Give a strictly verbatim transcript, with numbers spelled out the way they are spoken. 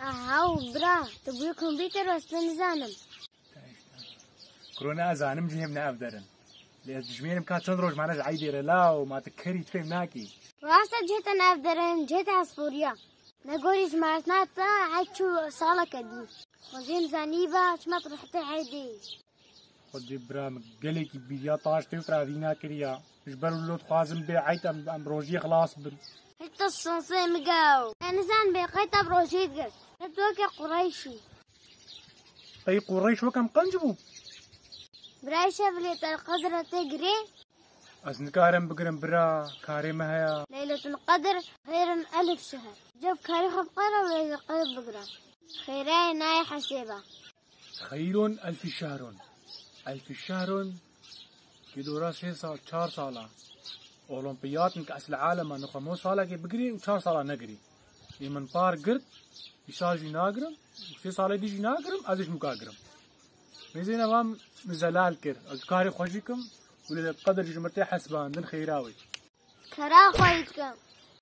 Aha, bira, tu bûyî kompîter weste nizanim. Kuro ne ez zanim cihê min ev derin. Lê ez dijmêrim ka çend roj mane ji eydê re law, ma tu kerî tu fêm nakî. Rast e cihê te ne ev derin, cihê te hesporiya. Negorî ji mertina te ey çû saleke dî. Xwezîm zanîba çima tu rihte eydê. Xwedê bira min gelekî bîriya taş tê û firavîna kiriya. Ji ber wilo dixwazim bê eyd em, em rojiyê xilas bin. Heta sansê min gew. Em nizan bê qey te bi rojiyê digirt. Heta weke Qureyşî. Qey Qureyş wek em qenc bû? Birayê şev lê te qedre tê girê. Ez nikarim bigirim bira, karê me heye. Leyletul Qedr xeyr min elf şehr. Cev karê xwe biqere û Leyletul Qedr bigire. Xêreyê nayê hesêba. Xeyrun elfî şehrun. Elfî şehrun. Ki dora sê sal, çar sala. Olimpiyat in ki esil alema nixwe mo salekê bigirî û çar sala negirî. Ê min par girt, îşa jî nagirim, sê salê dî jî nagirim, ez ê ji muka girim. Mêzêne van min zelal kir, ez karê xwe jî kim, û lê qedir jî ji min tê hesibandin xêra wê. Kera xwe yî dikim.